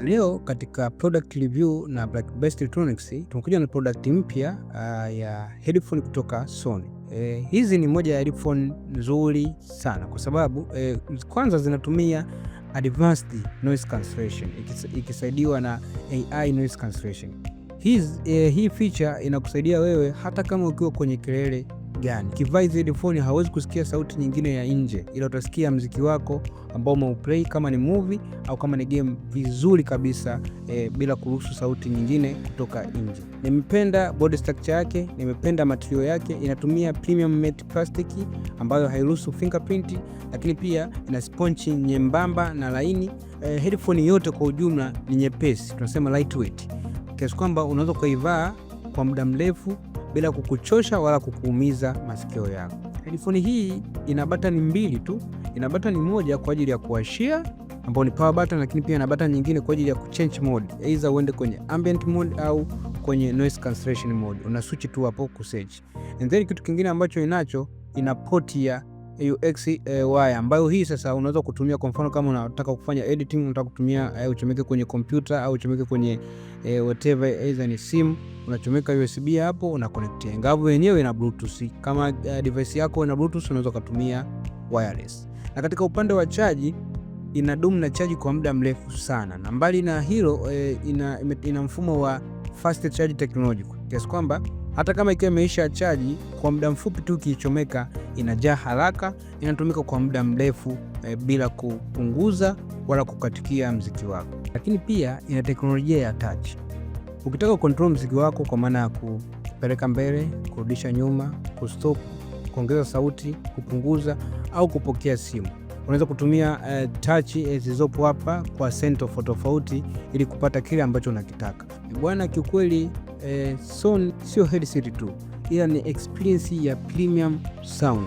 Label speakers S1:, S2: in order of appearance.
S1: Leo katika product review na Black Best Electronics tumekuja na product mpya ya headphone kutoka Sony. Hizi ni moja ya headphone nzuri sana kwa sababu kwanza zinatumia advanced noise cancellation ikisaidiwa na AI noise cancellation. Hii feature inakusaidia wewe hata kama ukiwa kwenye kelele gani. Ukivaa hizi headphone hauwezi kusikia sauti nyingine ya nje, ila utasikia mziki wako ambao umeuplay kama ni movie au kama ni game vizuri kabisa bila kuruhusu sauti nyingine kutoka nje. Nimependa body structure yake, nimependa material yake, inatumia premium matte plastic ambayo hairuhusu fingerprint, lakini pia ina sponge nyembamba na laini. Headphone yote kwa ujumla ni nyepesi, tunasema lightweight, kiasi kwamba unaweza kuivaa kwa muda mrefu bila kukuchosha wala kukuumiza masikio yako. Headphone hii ina button mbili tu. Ina button moja kwa ajili ya kuwashia ambayo ni power button, lakini pia ina button nyingine kwa ajili ya kuchange mode, either uende kwenye ambient mode au kwenye noise cancellation mode. Una switch tu hapo kusearch. And then kitu kingine ambacho inacho, ina port ya AUX wire ambayo hii sasa unaweza kutumia, kwa mfano kama unataka kufanya editing, unataka kutumia uchomeke kwenye kompyuta au uchomeke kwenye whatever, either ni simu, unachomeka USB hapo una connect. Ingawa yenyewe ina Bluetooth. Kama device yako ina Bluetooth, unaweza kutumia wireless. Na katika upande wa chaji, inadumu na chaji kwa muda mrefu sana, na mbali na hilo ina mfumo wa fast charge technology kiasi kwamba hata kama ikiwa imeisha chaji kwa muda mfupi tu, ukiichomeka inajaa haraka, inatumika kwa muda mrefu bila kupunguza wala kukatikia mziki wako. Lakini pia ina teknolojia ya touch. Ukitaka control mziki wako kwa maana ya kupeleka mbele, kurudisha nyuma, kustop, kuongeza sauti, kupunguza au kupokea simu, unaweza kutumia touch zilizopo hapa kwa scene tofauti tofauti ili kupata kile ambacho unakitaka. Bwana, kiukweli Sony sio headset tu, ila ni experience ya premium sound.